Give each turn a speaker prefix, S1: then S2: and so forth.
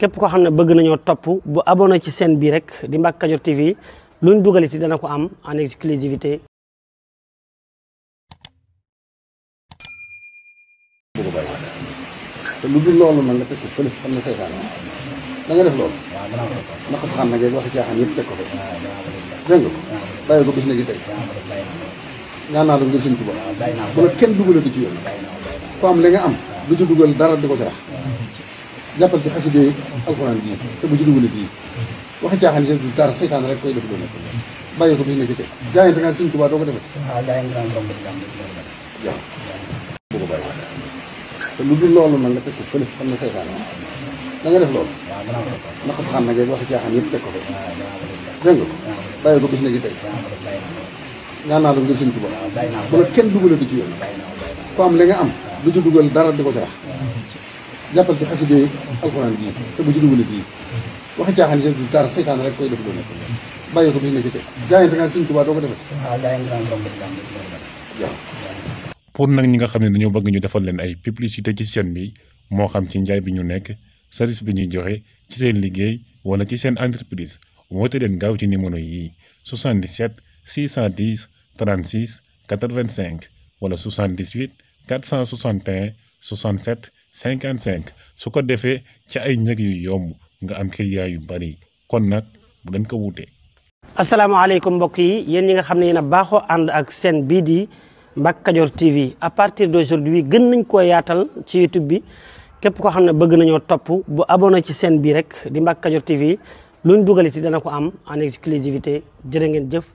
S1: képp koo xam ne bëgg nañoo topp bu abonné ci chaîne bi rek di Mbacke Kadior TV luñ dugal ci dana ko am en exclusivité.
S2: te lu dul loolu nag nga teg ko fële xam ne seytaan da nga def loolu naka saxaan na ngeen waxi caaxaan yëpp teg ko fa dégg nga ko bàyyi ko bis na gi tey ñaan naa la ngir Sëñ Tuubaa bu la kenn dugalati ci yoon ko am li nga am du ci dugal dara di ko ci rax jàppal ci xaside yi alxuraan bii te bu ci dugal bii waxi caaxaan yi du dara seytaan rek koy def lu nekk bàyyi ko bis na gi tey jaayante nga Sëñ Tuubaa doo ko defee waaw bu ko bàyyi te lu dul loolu nag nga teg ko fële xam ne seytaan da nga def loolu naka saxaan na ngeen waxi caaxaan yëpp teg ko fa dégg nga ko bàyyi ko bis na gi tey ñaan naa la ngir Sëñ Tuubaa bu la kenn dugalati ci yoon ko am li nga am du ci dugal dara di ko ci rax jàppal ci xaside yi alxuraan bii te bu ci dugal bii waxi caaxaan yi du dara seytaan rek koy def lu nekk bàyyi ko bis na gi tey jaayante nga Sëñ Tuubaa doo ko defee waaw.
S3: pour nag ñi nga xam ne dañoo bëgg ñu defal leen ay publicité ci chaîne bi moo xam ci njaay bi ñu nekk service bi ñuy joxe ci seen liggéey wala ci seen entreprise woote leen gaaw ci numéro yi 77 610 36 85 wala 78 461 67 55 su ko defee ci ay njëg yu yomb nga am client yu bari kon nag bu leen ko wuute.
S1: asalaamaaleykum mbokk yi yéen ñi nga xam ne yéen a baaxoo ànd ak chaîne bii di Mbacke Kadior TV à partir d'aujourd'hui gën nañ koo yaatal ci YouTube bi képp koo xam ne bëgg nañoo topp bu abonné ci chaîne bi rek di Mbacke Kadior TV luñ dugal ci dana ko am en exclusivité jërë ngeen jëf.